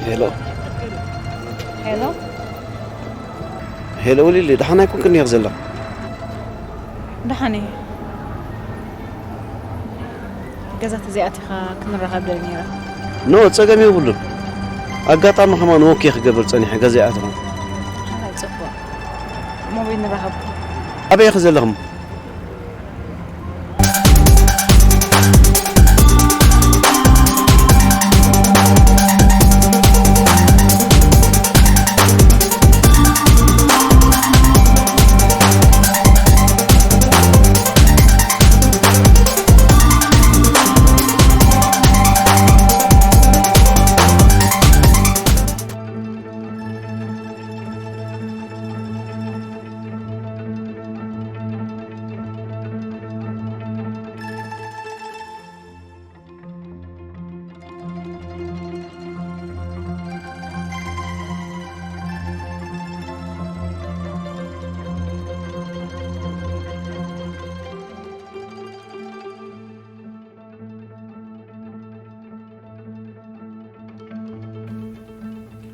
ሄሎ። ሄሎ። ሄሎ ውሊሊ፣ ደሓን ኣይኮንክን ነይር ዘላ። ደሓን እየ። ገዛ ተዘይኣቲኻ ክንራኸብ ደል ነይረ። ኖ፣ ጸገም የብሉን። ኣጋጣሚ ከማን ወክ እየ ክገብር ጸኒሐ፣ ገዛ ይኣትኹ። ኣይ፣ ጽቡቕ። ሞቢል ንራኸብ። ኣበይ ኢኺ ዘለኽሞ?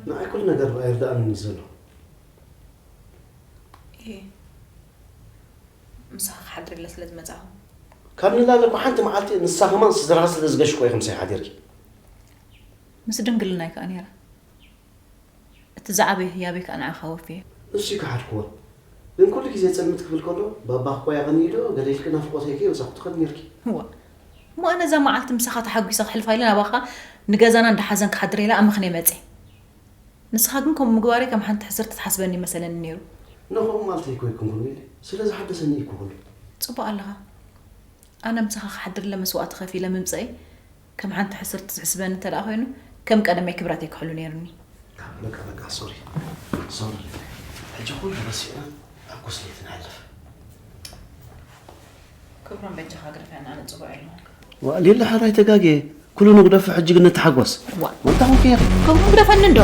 ንዓይ ኩሉ ነገር ብኣየርድኣንን እዩ ዘሎ። እየ ምሳኻ ክሓድር ኢለ ስለ ዝመጻኹ። ካብ ንላለ እኮ ሓንቲ መዓልቲ ንሳ ከማን ስድራኻ ስለ ዝገሽኮ ኢኹም ሳይ ሓዲርኪ። ምስ ድንግልናይ ከኣ ነይረ። እቲ ዝዓበየ ህያበይ ከኣ ንዓኻ ወፍየ። ንሱ ይከሓድክዎ። ግን ኩሉ ግዜ ጽልምት ክብል ከሎ፣ ባባኽ እኳ ያቐንዩ ዶ፣ ገለ ኢልኪ ናፍቖተይ ከይወጻኹ ትኸድ ነርኪ። እዋ፣ እሞ ኣነ እዛ መዓልቲ ምሳኻ ተሓጒሰ ክሕልፋ ኢለ ናባኻ ንገዛና እንዳሓዘን ክሓድር ኢለ ኣብ ምኽንያት መጽየ። ንስኻ ግን ከምኡ ምግባረይ ከም ሓንቲ ሕስርቲ ትሓስበኒ መሰለኒ ነይሩ። ንኸምኡ ማለተይ እኮ ኣይኮንኩን ኢለ። ስለ ዝሓደሰኒ እዩ እኮ ኩሉ። ጽቡቕ ኣለኻ። ኣነ ምሳኻ ክሓድር ኢለ መስዋእቲ ከፊለ ምምጸይ ከም ሓንቲ ሕስርቲ ዝሕስበኒ እንተ ደኣ ኮይኑ፣ ከም ቀደመይ ክብረተይ ክሕሉ ነይሩኒ። በቃ፣ በቃ፣ ሶሪ። ሶሪ። ሕጂ ኩሉ ረሲዕና ኣብ ኮስሜት ንሓልፍ። ክብሮም፣ በጃኻ ግደፈና፣ ኣነ ጽቡቕ የለኹን። ዋእ፣ ሊሊ፣ ሓራይ ተጋግየ። ኩሉ ንግደፎ፣ ሕጂ ግን ንተሓጎስ። ዋእ። እንታይ ኮንኪ ኢኺ? ከምኡ ግደፈኒ እንዶ።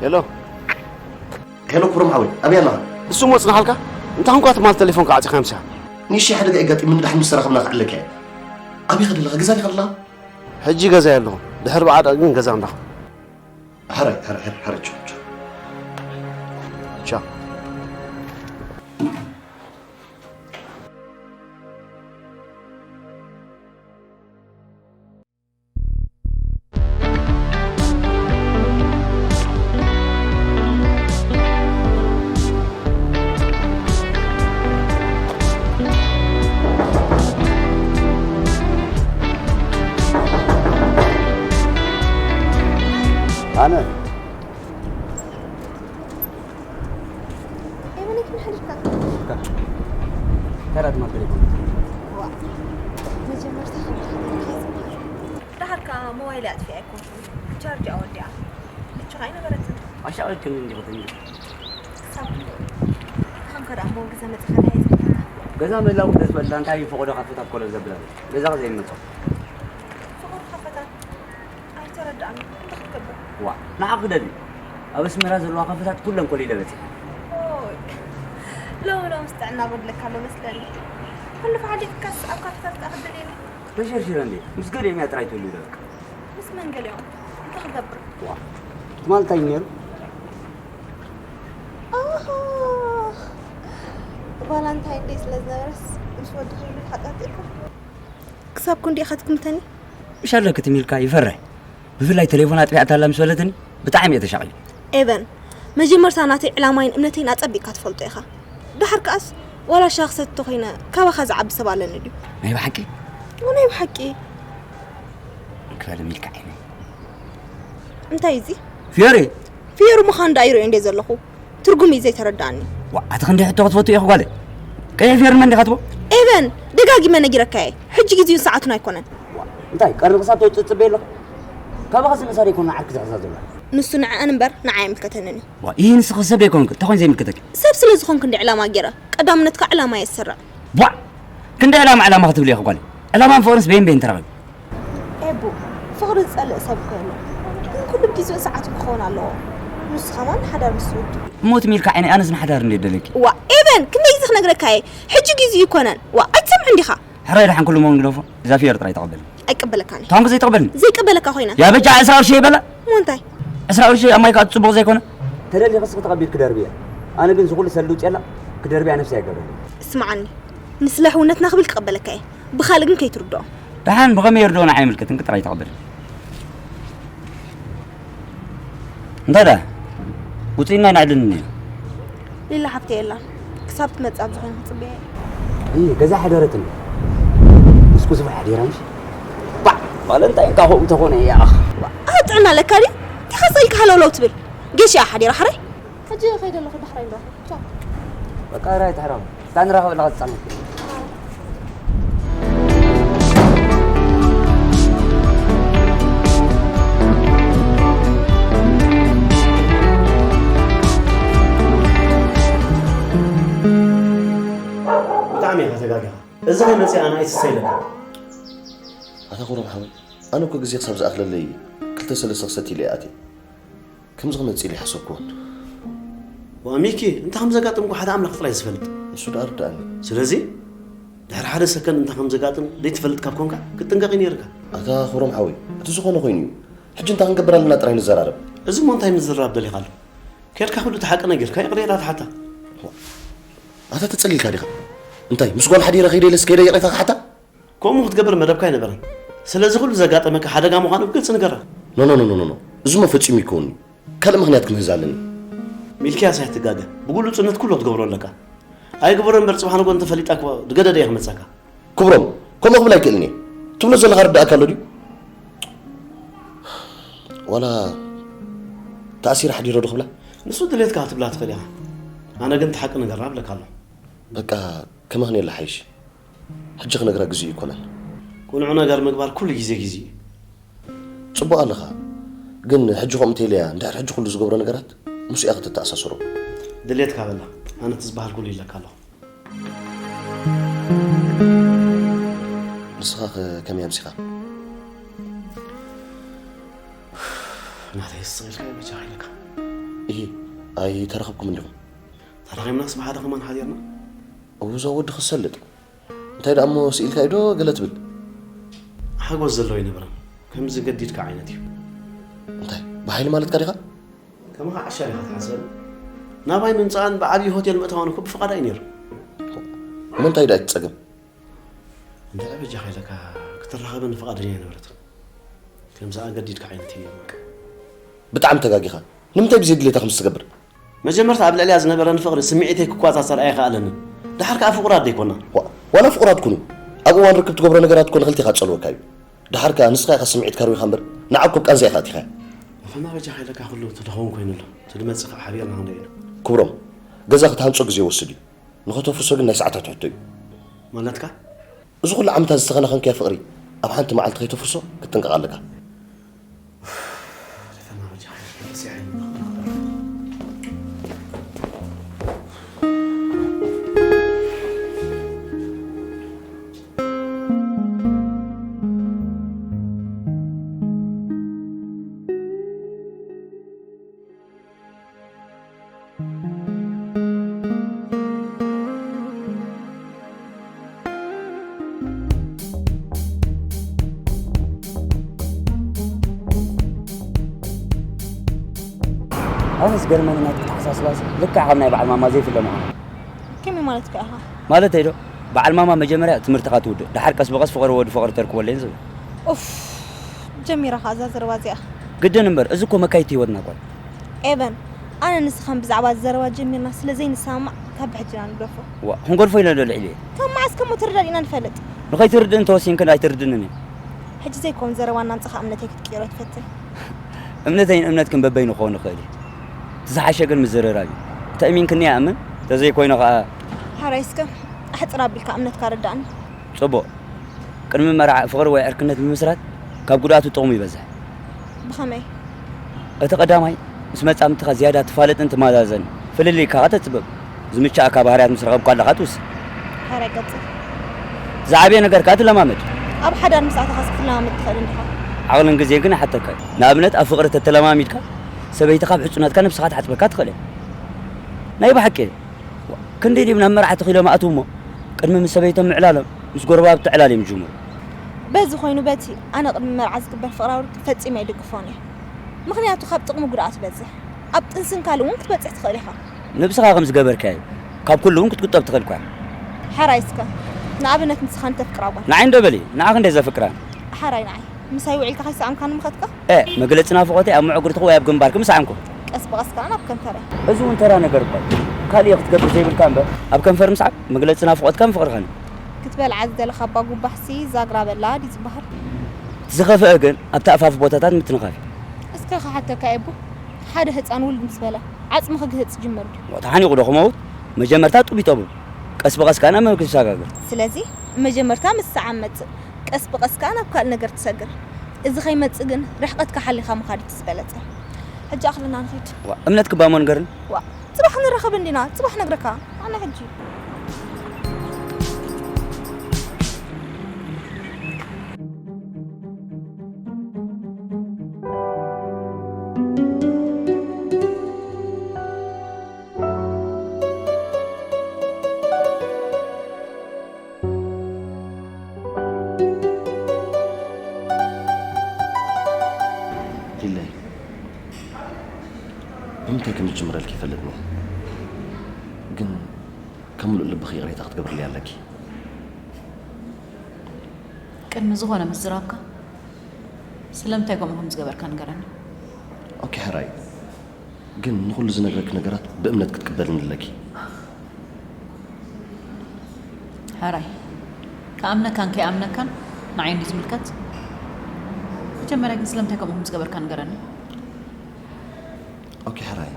ሄሎ። ሄሎ ኩሮም ሓወይ፣ ኣበይ ኣለኻ? ንሱ ሞጽናሃልካ? እንታይ ኾንካ ትማል ተሌፎንካ ዓጺኻ ምሻ? ንእሽተይ ሓደጋ የጋጢሙኒ፣ ድሓን ምስ ሰራኸብና ክዕለካ እየ። ኣበይ ኸ ደለኻ? ገዛ ዲኻ ደለኻ? ሕጂ ገዛ የለኹ። ድሕር ብዓዳ ግን ገዛ እንረኽብ። ሕራይ፣ ሕራይ፣ ሕራይ፣ ሕራይ፣ ቻው፣ ቻው። ቻው። ኣነ የመነይ ክንሕልካ ተራት ማበሪ መጀመርታ ከምዚ ክትብል ከይጽበ። ደሓር ከኣ ሞባይለይ ኣጥፊኣ ኣይኮንኩን። ቻርጅ ኣወዲኣ። ምቹ ኣይነበረትን። ኣሻቒልክኒ እንዲኺ ትንዲ። ክሳብ ክንደይ? ከም ከደኣ እሞ ግዜ መጺኻ እንታይ እየ ዝብለካ? ገዛ ምህላው ደስ በላ፣ እንታይ እዩ ፈቐዶ ካፈታት ኮለል ዘብላ? ገዛኻ ዘይመጾ። ፍቕሪ ካፈታት ኣይተረድኣኒ። እንታይ ክትገብር? ዋ፣ ንዓ ክደሊ። ኣብ ኣስመራ ዘለዋ ካፈታት ኩለን ኮሊለ በጺሐ። ኦይ፣ ሎሚ ሎምስ ጥዕና ጎድለካ ኣሎ መስለኒ። ኩሉ ፈሓሊጥካስ ኣብ ካፈታት ከኣ ክትደልየኒ? ተሸርሺረ እንዴ? ምስ ገሊኦም እያ ጥራይ ትህሉ ደቂ። ምስ መን ገሊኦም? እንታይ ክገብር? ዋ፣ ትማል እንታይ እዩ ነይሩ? ኣሃ፣ ቫላንታይን ደይ ስለ ዝነበረስ ምስ ወዲ ከይሉ ሓጢኣት ኢልካ? ክሳብ ክንደይ ኢኻ ትግምተኒ? ምሽ ኣለኪ ትም ኢልካ ይፈርሕ። ብፍላይ ቴሌፎን ኣጥፊኣታ ኣላ ምስ በለትኒ ብጣዕሚ እየ ተሻቒሉ። ኤቨን፣ መጀመርታ ናተይ ዕላማይን እምነተይን ኣጸቢቕካ ትፈልጦ ኢኻ። ደሓር ከኣስ ዋላ ሻሂ ክሰቲ ተኾይነ ካባኻ ዝዓቢ ሰብ ኣለኒ ድዩ? ናይ ብሓቂ? ናይ ብሓቂ። ክበል ሚልካ ዓይነ። እንታይ እዚ? ፊዮሪ። ፊዮሪ ምዃን ደኣ ይርእዮ እንዴ ዘለኹ። ትርጉም እዩ ዘይተረዳኣኒ። ዋ፣ ኣቲ ክንደይ ሕቶ ክትፈቱ ኢኺ ጓለይ? ቀይሕ ፊዮሪ መን ዲኻ ትብሎ? ኤቨን፣ ደጋጊመ ነጊረካ እየ። ሕጂ ግዜኡን ሰዓቱን ኣይኮነን። ዋ፣ እንታይ ቀርኒ ክሳብ ተውፅእ ፅበየ ኣለኹ? ካባኻ ዝነሳ ደይኮን ንዓርኪ ዝሕዛ ዘሎ። ንሱ ንዕኣን እምበር ንዓይ ኣይምልከተንን እዩ። ዋ፣ ይህ ንስኺ ሰብ ደይኮንክ፣ እንታይ ኮይኑ ዘይምልከተኪ? ሰብ ስለ ዝኾንክ እንዲ ዕላማ ገይረ፣ ቀዳምነትካ ዕላማ እየ ዝሰርዕ። ቧዕ! ክንደይ ዕላማ ዕላማ ክትብሊ ኢኺ ጓለይ? ዕላማን ፍቕርንስ በይን በይን ተራኺቡ። ኤቡ፣ ፍቕሪ ዝጸልእ ሰብ እኮ የለን። ግን ኩሉ ግዜኡን ሰዓቱን ክኸውን ኣለዎ። ንሱ ኸማን ሓዳር ምስ ወዱ። እሞ ትም ኢልካ ዓይነይ ኣነስ ንሓዳር እንዴ ደለኪ? ዋ፣ ኤቨን፣ ክንደይ ግዜ ክነግረካ እየ? ሕጂ ግዜኡ ኣይኮነን። ዋ፣ ኣይትሰምዕን ዲኻ? ሕራይ ደሓን ኩሉ መውን ግደፎ። እዛ ፊየር ጥራይ ተቐበል። ኣይቅበለካን እየ። ታንኩ ዘይተቐበልኒ? ዘይቅበለካ ኮይነ። ያ በጃ ዕስራ ቅርሺ ይበላ? እሞ እንታይ? ዕስራ ቅርሺ ኣብ ማይ ከኣ ጽቡቕ ዘይኮነ? ተደሊኺ እስኺ ተቐቢልኪ ደርብያ። ኣነ ግን ዝኹሉ ሰልድ ውጽኤላ ክደርብያ ነፍሲ ኣይገብረለይ። ስምዓኒ፣ ንስለ ሕውነትና ክብል ክቐበለካ እየ። ብኻልእ ግን ከይትርድኦ። ደሓን ብኸመይ ይርድኦ ንዓይ ይምልከትንኪ ጥራይ ተቐበል። እንታይ ደኣ? ውጽኢና ኣይንዕድልን እዩ። ሊላ ሓፍተይ የላን። ክሳብ ትመጽእ ኣብዚ ኮይነ ክጽበያ እየ። እይ፣ ገዛ ሓደረትኒ። ምስ ኩዝባ ሓዲራ ምሽ? ባዕ፣ ቫለንታይን ካብ ከምኡ ተኾነ እያ። ኣህ፣ ጥዕና ኣለካ ድዩ? እንታይ ከስኢልካ ሃለውለው ትብል? ጌሽ እያ ሓዲራ ሕራይ። ሕጂ ከይደ ኣለኹ፣ ዳሕራይ ንራኸብ። ቻው። በቃ፣ ራይ ትሕረም። እታ ንራኸበላ ክትጻመት። ብጣዕሚ ኢኻ ተጋጊኻ። እዚ ከይመጽእ ኣነ ኣይትሰ ኢለካ። ኣታ ክብሮም ሓወይ፣ ኣነ እኮ ግዜ ክሳብ ዝኣኽለለይ ክልተ ሰለስተ ክሰቲ ኢለ እየ ኣትየ። ከምዚ ክመጽእ ኢለ ኣይሓሰብኩዎን። ዋ ሚኪ፣ እንታይ ከም ዘጋጥምኩ ሓደ ኣምላኽ ጥራይ ዝፈልጥ። ንሱ ደኣ ርድኣኒ። ስለዚ፣ ድሕሪ ሓደ ሰከንድ እንታይ ከም ዘጋጥም ዘይትፈልጥ ካብ ኮንካ፣ ክትጥንቀቕ እዩ ነይርካ። ኣታ ክብሮም ሓወይ፣ እቲ ዝኾነ ኮይኑ እዩ። ሕጂ እንታይ ክንገብር ኣለና ጥራይ ንዘራረብ። እዚ እሞ እንታይ ምዝርራብ ደሊኻ ኣሎ? ኬድካ ኩሉ እቲ ሓቂ ነጊርካ ይቕሬታ ትሓታ። ኣታ ተጸሊልካ ዲኻ? እንታይ፣ ምስ ጓል ሓዲረ ከይደ ኢለስ ከይደ ይቕሬታ ክሓታ? ከምኡ ክትገብር መደብካ ኣይነበረን። ስለዚ ኩሉ ዘጋጠመካ ሓደጋ ምዃኑ ብግልጺ ንገራ። ኖ፣ ኖ፣ ኖ፣ ኖ፣ ኖ፣ ኖ። እዚ እሞ ፈጺሙ ይከውን እዩ። ካልእ ምኽንያት ክምህዝ ኣለኒ። ሚልክያስ ኣይትጋገ። ብግሉጽነት ኩሉ ክትገብሮ ኣለካ። ኣይግበሮ እምበር ጽባሕ ንግሆ እንተፈሊጣ እኮ ዝገደደ እየ ክመጸካ። ክብሮም፣ ከምኡ ክብል ኣይክእልን እየ። ትብሎ ዘለኻ ርዳእካ ኣሎ ድዩ? ዋላ ተኣሲረ ሓዲረ ዶ ክብላ? ንሱ ድሌትካ ክትብላ ትኽእል ኢኻ። ኣነ ግን እቲ ሓቂ ንገራ እብለካ ኣለኹ። በቃ፣ ከመኽንየላ ሓይሽ። ሕጂ ክነግራ ግዜኡ ኣይኮነን። ቅኑዕ ነገር ምግባር ኩሉ ግዜ ግዜኡ እዩ። ጽቡቕ ኣለኻ። ግን ሕጂ ከምኡ እንተኢለያ፣ እንድሕር ሕጂ ኩሉ ዝገብሮ ነገራት ምስኡ እያ ክትተኣሳስሮ። ድሌትካ በላ። ኣነ እቲ ዝበሃል ኩሉ ኢለካ ኣለኹ። ንስኻ ከ ከመይ ኣምሲኻ? ናተይ ስቕ ኢልካ በጃኻ ኢለካ። እሂ፣ ኣይተራኸብኩም እንዲኹም? ተራኺብናስ ብሓደ ከማን ሓዲርና። እውዛ ወዲ ክሰልጥ። እንታይ ደኣ እሞ ስኢልካ እዩ ዶ ገለ ትብል? ሓጎስ ዘለዎ ኣይነበረን። ከምዚ ገዲድካ ዓይነት እዩ። እንታይ? ብሓይሊ ማለትካ ዲኻ? ከማኻ ዓሻ ዲኻ ትሓስበኒ? ናባይ ምምጻእን ብዓብዪ ሆቴል ምእታዋን እኮ ብፍቓዳ እዩ ነይሩ። እሞ እንታይ ደኣ እቲ ጸገም? እንታይ በጃኻ ኢለካ ክትራኸበኒ ፍቓደኛ ኣይነበረትን። ከምዚ ኣገዲድካ ዓይነት እዩ በቃ። ብጣዕሚ ተጋጊኻ። ንምንታይ ብዘይ ድሌታ ከምዚ ትገብር? መጀመርታ ኣብ ልዕሊኣ ዝነበረኒ ፍቕሪ ስምዒተይ ክቆጻጸር ኣይኸኣለንን። ደሓር ከኣ ፍቑራት ደይኮና። ዋ-፣ ዋላ ፍቑራት ኩኑ፣ ኣብ እዋን ርክብ ትገብሮ ነገራት እኮ ንኽልቴኻ ዝጸልወካ እዩ። ደሓር ከኣ ንስኻ ኢኻ ስምዒትካ ርዊኻ እምበር፣ ንዓ እኮ ኣብ ቃንዛ ኢኻ ኣቲኻያ። ንፈና በጃኻ ኢለካ ኩሉ ተደኸውን ኮይኑ ኣሎ። እቲ ድመጽእ ከኣ ሓቢርና ክንሪኦ ኢና። ክብሮም፣ ገዛ ክትሃንጾ ግዜ ይወስድ እዩ። ንኸተፍርሶ ግን ናይ ሰዓታት ሕቶ እዩ። ማለትካ? እዚ ኩሉ ዓመታት ዝተኸናኸንካዮ ፍቕሪ ኣብ ሓንቲ መዓልቲ ከይተፍርሶ ክትጥንቀቕ ኣለካ። ኣነ ዝገርመኒ ናትኪ ተሓሳስባሲ ልክዕ ካብ ናይ በዓል ማማ ዘይፍለ ምዃኑ። ከመይ ማለትካ ኢኻ? ማለተይ ዶ? በዓል ማማ መጀመርያ ትምህርትኻ ትውድእ፣ ደሓር ቀስ ብቐስ ፍቕሪ ወዲ ፍቕሪ ተርክበለይን ዝብል። ኡፍ፣ ጀሚራ ኸኣ እዛ ዘረባ እዚኣ። ግድን እምበር፣ እዚ እኮ መካይድቲ ህይወትና እኮ እዩ። ኤቨን፣ ኣነ ንስኻን ብዛዕባ እዚ ዘረባ ጀሚርና ስለ ዘይንሰማማዕ፣ ካብ ብሕጂ ኢና ንግደፎ። ዋ፣ ክንገድፎ ኢና ዶ ልዕሊ እየ? ካብ መዓስ ከሞ ተረዳዲእና ንፈልጥ? ንኸይትርድእን ተወሲንክን ኣይትርድእንን እየ። ሕጂ ዘይኮን ዘረባ እናምጻኻ እምነተይ ክትቅይሮ ትፈትን። እምነተይን እምነትክን በበይኑ ክኸውን ይኽእል እዩ። እቲ ዝሓሸ ግን ምዝርራብ እዩ። እንተእሚንክኒ እኣምን፣ እንተዘይኮይኑ ኸኣ። ሓራይ እስከ ኣሕጽር ኣቢልካ እምነትካ ኣረዳእኒ። ጽቡቕ። ቅድሚ መርዓ ፍቕሪ ወይ ዕርክነት ምምስራት ካብ ጉድኣቱ ጥቕሙ ይበዝሕ። ብኸመይ? እቲ ቀዳማይ፣ ምስ መጻምድትኻ ዝያዳ ትፋለጥን ትመዛዘንን። ፍልልይካ ኸኣ ተጽብብ። ዝምችኣካ ባህርያት ምስ ረኸብካ ኣለኻ ትውስን። ሓራይ ቀጽል። ዝዓበየ ነገር ከኣ ትለማመድ። ኣብ ሓዳር ምስ ኣተኻስ ክትለማመድ ትኽእል እንዲኻ? ዓቕልን ግዜን ግን ይሓተካ እዩ። ንኣብነት፣ ኣብ ፍቕሪ ተተለማሚድካ፣ ሰበይትኻ ኣብ ሕጹነትካ ነብስኻ ትሓጽበካ ትኽእል እያ። ናይ ብሓቂ። ክንደይ ድዮም ናብ መርዓ ተኺሎም ኣትዉ እሞ፣ ቅድሚ ምስ ሰበይቶም ምዕላሎም፣ ምስ ጎረባብቲ ዕላል እዮም ዝጅምሩ። በዚ ኮይኑ በቲ፣ ኣነ ቅድሚ መርዓ ዝግበር ፍቕራዊ ርክብ ፈጺመ ኣይድግፎን እየ። ምኽንያቱ ካብ ጥቕሚ ጉድኣት ይበዝሕ። ኣብ ጥንስን ካልእ እውን ክትበጽሕ ትኽእል ኢኻ። ንብስኻ ከም ዝገበርካዮ፣ ካብ ኩሉ እውን ክትቁጠብ ትኽእል እኳ። ሕራይ እስከ፣ ንኣብነት ንስኻ ንተፍቅራ ጓል። ንዓይ እንዶ በሊ፣ ንዓኺ እንደ ዘፍቅራ። ሕራይ ንዓይ፣ ምሳይ ውዒልካ ከይሰኣምካኒ ምኸድካ? እ፣ መግለጺ ናፍቖተይ ኣብ መዕጉርትኺ ወይ ኣብ ግንባርኪ ምስዓምኩ። ቀስ ብቐስ ከኣ ናብ ከንፈረይ። እዚ እውን ተራ ነገር እኳ እዩ። ካልእ ክትገብር ዘይብልካ እምበር፣ ኣብ ከንፈር ምስዓም መግለጺ ናፍቖትካን ፍቕርኻን እዩ። ክትበልዓ ዝደለኻ እባ ጉባሕሲ ዛግራ በላ ድዩ ዝበሃል? እቲ ዝኸፍአ ግን ኣብቲ ኣፋፍ ቦታታት ምትንኻፍ እዩ። እስከ ክሓተካ ኤቡ፣ ሓደ ህጻን ውልድ ምስ በለ ዓጽሚ ክግህጽ ይጅምር ድዩ? ተሓኒቑ ዶ ክመውት? መጀመርታ ጡብ ይጠቡ፣ ቀስ ብቐስ ከኣ ናብ መግቢ ይሰጋገር። ስለዚ መጀመርታ ምስዓም መጽእ፣ ቀስ ብቐስ ከኣ ናብ ካልእ ነገር ትሰግር። እዚ ከይመጽእ ግን ርሕቀትካ ሓሊኻ ምኻድ እቲ ዝበለጸ። ሕጂ ኣኽልና ንኺድ። ዋ፣ እምነትኪ እባ እሞ ንገርኒ። ዋ፣ ጽባሕ ክንራኸብ እንዲና፣ ጽባሕ ነግረካ። ኣነ ሕጂ። ሊለይ፣ ብምንታይ ከም ዝጅምረልኪ ይፈልጥኒ። ግን ከም ምሉእ ልብኺ ይቕሬታ ክትገብርለይ ኣለኪ። ቅድሚ ዝኾነ ምዝራብካ፣ ስለምንታይ ከምኡ ከም ዝገበርካ ንገረኒ። ኦኬ፣ ሕራይ። ግን ንኹሉ ዝነግረኪ ነገራት ብእምነት ክትቅበልኒ ኣለኪ። ሕራይ፣ ክኣምነካን ከይኣምነካን ንዓይ እንድዩ ዝምልከት። መጀመርያ ግን ስለምንታይ ከምኡ ከም ዝገበርካ ንገረኒ። ኦኬ፣ ሕራይ።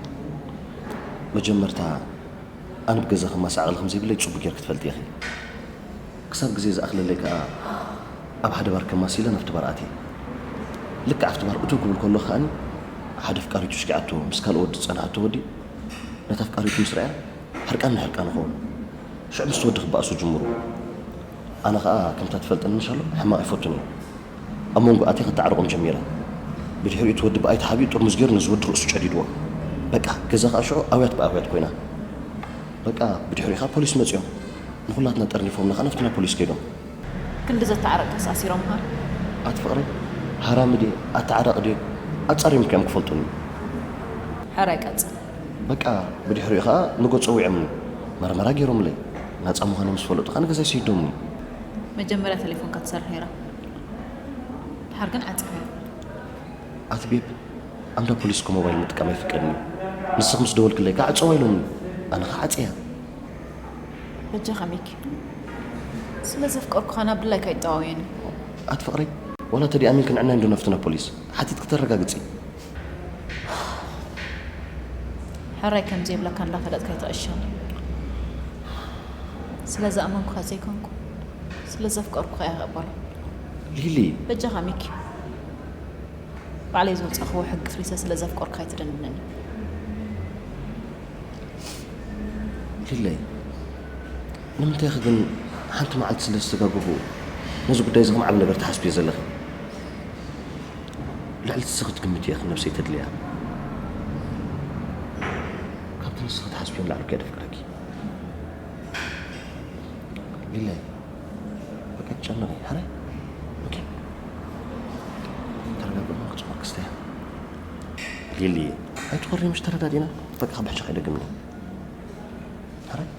መጀመርታ ኣነ ብገዛኺ ማሳዕቕሊ ከም ዘይብለይ ጽቡቕ ጌርኪ ትፈልጢ ኢኺ። ክሳብ ግዜ ዝኣኽለለይ ከኣ ኣብ ሓደ ባር ከማሲ ኢለ ናብቲ ባር ኣትየ። ልክዕ ኣብቲ ባር እትው ክብል ከለኹ ከኣኒ ሓደ ኣፍቃሪቱ ሽኪዓቶ ምስ ካልእ ወዲ ዝጸንሓቶ ወዲ ነታ ኣፍቃሪቱ ምስ ረኣያ ሕርቃን ንሕርቃን ይኸውን። ሽዑ ምስቲ ወዲ ክበኣሱ ጅምሩ። ኣነ ከኣ ከምታ ትፈልጠኒ ምሻሎ ሕማቕ ኣይፈቱን እየ። ኣብ መንጎ ኣትየ ከተዓርቖም ጀሚረ። ብድሕሪኡ እቲ ወዲ ብኣይ ተሓቢኡ ጥርሙዝ ገይሩ ነዚ ወዲ ርእሱ ጨዲድዎ። በቃ ገዛ ከኣ ሽዑ ኣውያት ብኣውያት ኮይና። በቃ ብድሕሪኡ ከኣ ፖሊስ መጺኦም። ንኹላትና ጠርኒፎምና ከኣ ናብቲ ናይ ፖሊስ ከይዶም። ክንዲ ዘተዓረቕካስ ኣሲሮምኻ? ኣቲ ፍቕረይ፣ ሃራሚ ድየ፣ ኣተዓራቒ ድየ፣ ኣጻሪዮም ከ እዮም ክፈልጡኒ። ሕራይ ቀጽል። በቃ ብድሕሪኡ ከኣ ንጎ ጸዊዖምኒ። መርመራ ገይሮምለይ። ናጻ ምዃነይ ምስ ፈለጡ ከኣ ንገዛይ ሰዲዶምኒ። መጀመርያ ተሌፎንካ ትሰርሕ ነይራ። ድሓር ግን ዓጺኻያ። ኣቲ ቤብ፣ ኣንዳ ፖሊስ እኮ ሞባይል ምጥቃም ኣይፍቀድን እዩ። ንስኺ ምስ ደወልክለይ ከኣ ዕጸዋ ኢሎምኒ። ኣነ ከኣ ዓጽያ። በጃኻ ሚኪ፣ ስለ ዘፍቀርኩኻ ናብ ድላይካ ይጠዋወየኒ። ኣቲ ፍቕረይ፣ ዋላ ተደይ ኣሚንኪ ንዕናይ እንዶ ናብቲ ናይ ፖሊስ ሓቲትኪ ተረጋግጺ። ሕራይ ከም ዘይብለካ እንዳፈለጥካ ኣይትዕሸኒ። ስለ ዝኣመንኩኻ ዘይኮንኩ፣ ስለ ስለ ዘፍቀርኩኻ እየ ክቕበሎ። ሊሊ በጃኻ ሚኪ፣ ባዕለይ ዘውፃእኽዎ ሕጊ ፍሪሰ ስለ ዘፍቀርኩኻ ኣይትደንድነኒ። ሊለይ ንምንታይ ኢኺ ግን ሓንቲ መዓልቲ ስለ ዝተጋገቡ ነዚ ጉዳይ እዚ ከም ዓቢ ነገር ትሓስብዮ ዘለኺ? ልዕሊ እቲ ንስኺ ትግምትዮ ኢኺ ነብሰይ ተድልያ። ካብቲ ንስኺ ትሓስብዮ ንላዕሊ እኮ እየ ዘፍቅረኪ ሊለይ። በቃ ኣይትጨነቂ ሓራይ። ኦኬ ተረጋግኡ። ክፅማ ክስተያ ሊሊ ኣይትኾሪ። ምሽ ተረዳዲና። በቃ ካብ ብሕሻ ከይደግምኒ ሓራይ።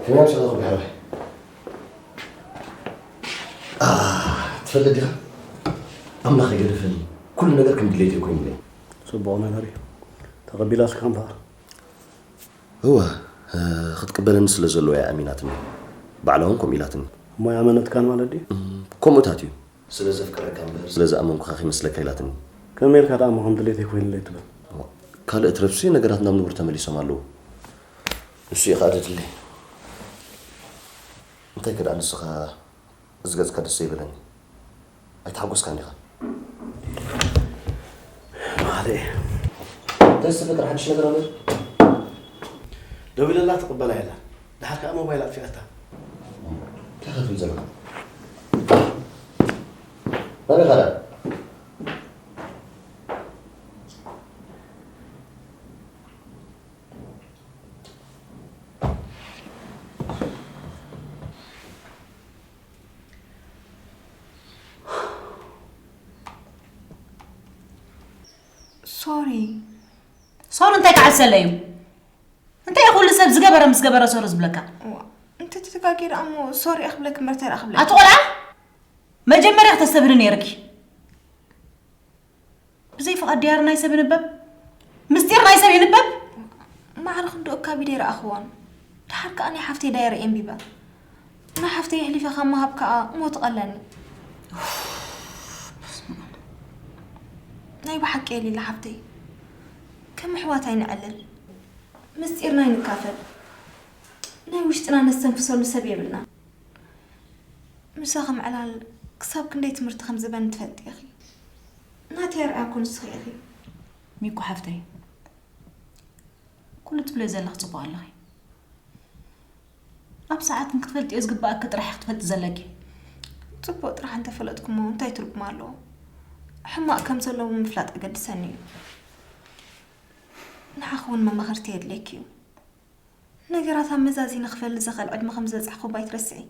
ከመይ ኣምሰለኹም ብሕራይ? ትፈልጥ ዲኻ? ኣምላኽ ኣይገደፈኒ። ኩሉ ነገር ከም ድሌተይ ኮይኑለይ። ጽቡቕ ነገር እዩ። ተቐቢላ እስካም ኸኣ? እወ፣ ክትቅበለኒ ስለ ዘለዋ እያ ኣሚናትኒ። ባዕላ እውን ከምኡ ኢላትኒ። እሞ ኣይኣመነትካን ማለት ድዩ? ከምኡታት እዩ። ስለ ዘፍቅረካ እምበር ስለ ዝኣመንኩኻ ከይመስለካ ኢላትኒ። ከመይ ኢልካ ደኣ እሞ ከም ድሌተይ ኮይኑለይ ትብል? ካልእ ትረፍሲ ነገራት ናብ ንቡር ተመሊሶም ኣለዉ። ንሱ እዩ ከኣ ደድሊ። እንታይ ከ ደኣ ንስኻ እዚ ገጽካ ደስ ዘይበለኒ? ኣይተሓጎስካን ዲኻ? ማለይ እንታይ ዝተፈጥረ ሓድሽ ነገር ኣሎ? ደዊለላ ትቕበላ የላ። ደሓር ከኣ ሞባይል ኣጥፊኣታ። እንታይ ክትብል ዘለኻ? ናበይ ኸዳ? ሶሪ ሶሪ እንታይ ክዓሰለ እዩ? እንታይ እዩ ኩሉ ሰብ ዝገበረ ምስ ገበረ ሶሪ ዝብለካ? እዋ፣ እንተ ተተጋጊረ እሞ ሶሪ እየ ክብለኪ እምበር እንታይ ደኣ ክብለኪ? ኣቲ ቆልዓ መጀመርያ ክተስተብህሊ ነይርኪ። ብዘይ ፍቓድ ድያር ናይ ሰብ ይንበብ? ምስጢር ናይ ሰብ ይንበብ? ማዕረ ክንድኡ እካብ ኢደ ኣይረኣኽዎን። ደሓር ከኣ ናይ ሓፍተይ ዳየሪ ኣንቢበ። ናይ ሓፍተይ ኣሕሊፈ ካብ ምሃብ ከኣ ሞት እቐለኒ። ናይ ብሓቂ እየ ሊላ ሓፍተይ። ከም ኣሕዋት ኣይንዕልል። ምስጢርና ኣይንካፈል። ናይ ውሽጥና ነስተንፍሰሉ ሰብ የብልናን። ምሳኺ ምዕላል ክሳብ ክንደይ ትምህርቲ ከም ዝበኒ ትፈልጢ ኢኺ። ናተይ ኣርኣያ እኮ ንስኺ ኢኺ። ሚኩ ሓፍተይ፣ ኩሉ ትብልዮ ዘለኺ ጽቡቕ ኣለኺ። ኣብ ሰዓትን ክትፈልጥዮ ዝግብኣኪ ጥራሕ ክትፈልጢ ዘለኪ። ጽቡቕ ጥራሕ እንተፈለጥኩሞ እንታይ ትርጉም ኣለዎ? ሕማቕ ከም ዘለዎ ምፍላጥ ኣገድሰኒ እዩ። ንዓኺ እውን መማኽርቲ የድልየኪ እዩ። ነገራት ኣመዛዚነ ክፈልጥ ዘኽእል ዕድመ ከም ዝበጻሕኩ እባ ኣይትረስዒ።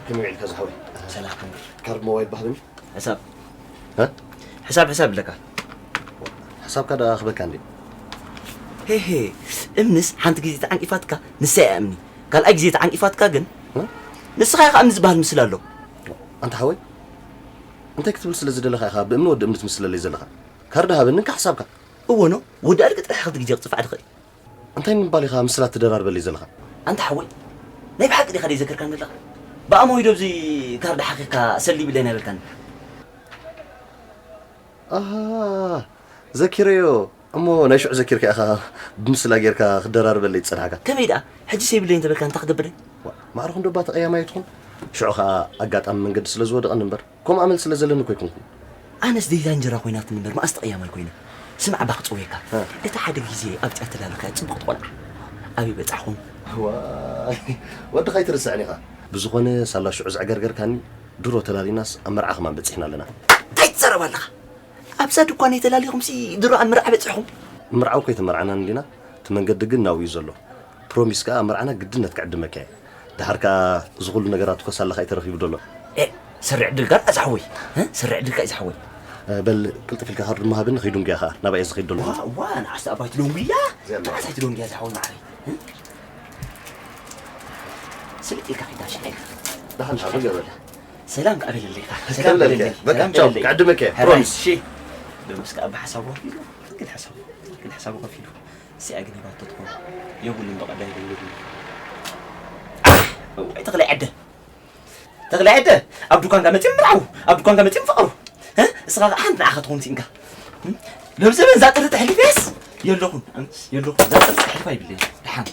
ከመይ ውዒልካ ዝሓወይ? ሰላም። ካርድ ሞባይል ባህልኒ? ሕሳብ። እ? ሕሳብ፣ ሕሳብ ኣለካ። ሕሳብካ ደኣ ክበካ እንዴ? ሄሄ፣ እምንስ ሓንቲ ግዜ ተዓንቂፋትካ ንሳ እያ እምኒ። ካልኣይ ግዜ ተዓንቂፋትካ ግን እ? ንስኻ ኢኻ እምኒ ዝበሃል ምስል ኣሎ። ኣንታ ሓወይ፣ እንታይ ክትብል ስለ ዝደለኻ ኢኻ ብእምኒ ወዲ እምኒ ትምስለለይ ዘለኻ? ካርድ ሃበኒ እንካ ሕሳብካ። እወ ኖ፣ ወዲ ኣድቂ ጥራሕ ክልተ ግዜ ክጽፋዕ ድኽእል። እንታይ ንምባል ኢኻ ምስላ ትደራርበለይ ዘለኻ? ኣንታ ሓወይ፣ ናይ ብሓቂ ዲኻ ዘይዘከርካኒ ዘለኻ? ብኣሞ ኢዶ ኣብዚ ካርድ ሓኺኽካ ሰሊብለይ ናይበልካኒ። ኣሃ፣ ዘኪረዮ። እሞ ናይ ሽዑ ዘኪርካ ኢኻ ብምስላ ጌርካ ክደራርበለይ ዝጸናሕካ። ከመይ ደኣ? ሕጂ ሰይብለይ እንተበልካ እንታይ ክገብረይ? ዋ፣ ማዕረ ክንዶ እባ ተቐያማይ ትኹን። ሽዑ ኸኣ ኣጋጣሚ መንገዲ ስለ ዝወደቐኒ እምበር፣ ከምኡ ኣመል ስለ ዘለኒ እኮ ኣይኮንኩን። ኣነስ ደይዛ እንጀራ ኮይናትኒ እምበር፣ መኣስ ተቐያማይ ኮይነ? ስማዕ እባ ክጽውየካ። እ። እቲ ሓደ ግዜ ኣብዚኣ ተላልኻያ ጽቡቕቲ ቆልዓ ኣበይ በጻሕኹም? ዋይ፣ ወድኻ ኣይትርስዕን ኢኻ። ብዝኾነ ሳላ ሽዑ ዘዕገርገርካኒ፣ ድሮ ተላሊናስ ኣብ መርዓ ከማን በጺሕና ኣለና። እንታይ ትዛረብ ኣለኻ? ኣብዛ ድኳነይ ተላሊኹምሲ ድሮ ኣብ መርዓ በጺሕኹም? ምርዓው ከይተመርዓናን እንዲና፣ እቲ መንገዲ ግን ናብኡ እዩ ዘሎ። ፕሮሚስ ከኣ ኣብ መርዓና ግድነት ክዕድመካ እየ። ደሓር ከኣ እዚ ኩሉ ነገራት እኮ ሳላኻ እዩ ተረኺቡ ዘሎ። ኤ፣ ሰሪ ዕድልካ ደኣ ዝሓወይ፣ እ? ሰሪ ዕድልካ እዩ ዝሓወይ። እ፣ በል ቅልጥፍ ኢልካ ካርዱ ምሃብኒ፣ ከይዱ እንግያ ከኣ ናባይ እየ ዝኸይድ ዘለኹ። ዋ፣ ዋ፣ ንዓስቲ ኣባይቲ ዶንጉያ? ዘላ። ንዓስቲ ዶንጉያ ዝሓወይ ማዕረይ፣ እ? ስልጥ ኢልካ ኺዳ ሻሂ። ደሓን፣ ደሓን፣ ገበል። ሰላም ከኣ በለለይ ኢኻ። ሰላም ሰላም በለለይ። በቃ፣ ሰላም ቻው፣ በለለይ። ክዕድመካ እየ፣ ሕራይ፣ ፕሮሚስ። እሺ። ደምስ ከኣ ብሓሳቡ ከፊሉ፣ ግን ሓሳቡ፣ ግን ሓሳቡ ከፊሉ። እዚኣ ግን ሂባቶ ትኾን። የብሉን በቐዳይ ይብሉ። እዋይ፣ ተኽለ ዓደ። ተኽለ ዓደ፣ ኣብ ዱኳንካ መጺኦም ምርዓው፣ ኣብ ዱኳንካ መጺኦም ፍቐሩ። እ? እስኻ ከኣ ሓንቲ ንዓኻ ትኾን ስኢንካ። እ? ሎብ ዘበን እዛ ጥሪ ተሕሊፈስ የለኹን፣ ኣንስ የለኹን። እዛ ጥሪ ተሕሊፋ ይብለይ። ደሓን።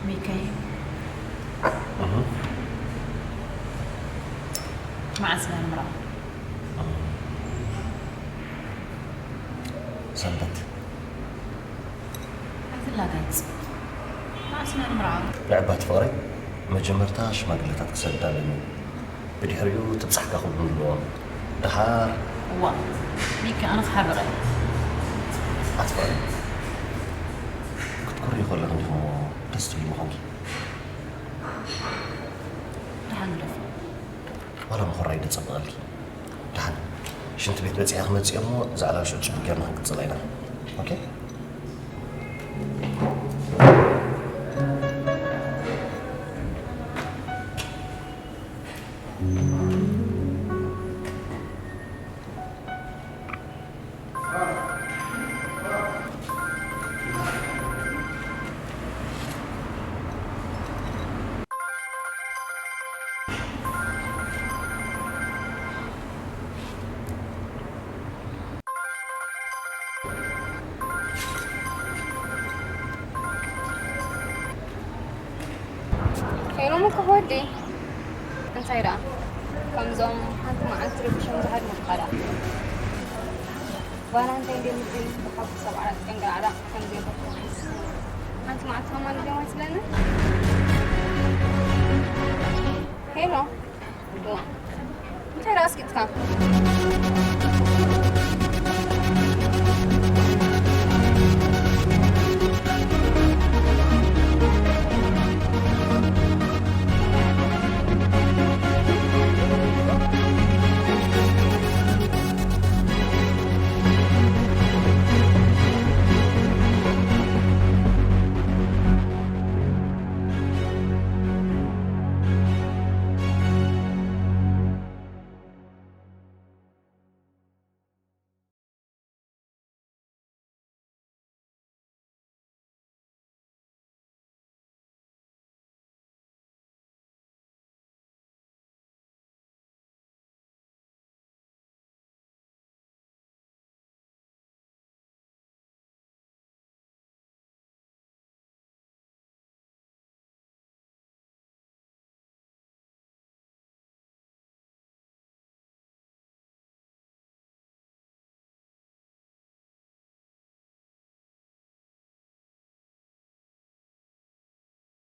ሚካኤል፣ እህ። መዓስ ኢና ንምርዓው? ሰንበት። ኣይትላጋጽ። መዓስ ኢና ንምርዓው? ንዕባት ፍቕረይ፣ መጀመርታ ሽማግለታት ክሰድድ ኣለኒ። ብድሕሪኡ ትብጻሕካ ክብሉ ኣለዎም። ደሓር እዋ፣ ሚኪ፣ ኣነ ክሓርቕ እየ። ኣቲ ፍቕረይ፣ ክትኮርዪ ከለኺ እንዲኹም ደስ ትብሊ ምዃንኪ። ደሓን ግደፍ። ዋላ ምኹራይ ደጸብቐልኪ። ደሓን ሽንቲ ቤት በጺሐ ክመጽእ እሞ፣ እዛ ዕላል ሽዑ ጽቡቕ ጌርና ክንቅጽላ ኢና። ኦኬ? ሄሎ፣ ምኩሕ ወዲ። እንታይ ደኣ? ከምዞም ሓንቲ መዓልቲ ረቢሾም ዝሃድሙ ዲኻ ደኣ? ባና እንታይ እንድዮም ዝብሉ? ብሓጎስ ኣብ ዓራት ቀንገራዕራዕ ከም ዘይብሉ። ሓንቲ መዓልቲ ከማን እንድዮም ኣይትብለኒ? ሄሎ። እንታይ ደኣ ኣስቂጥካ?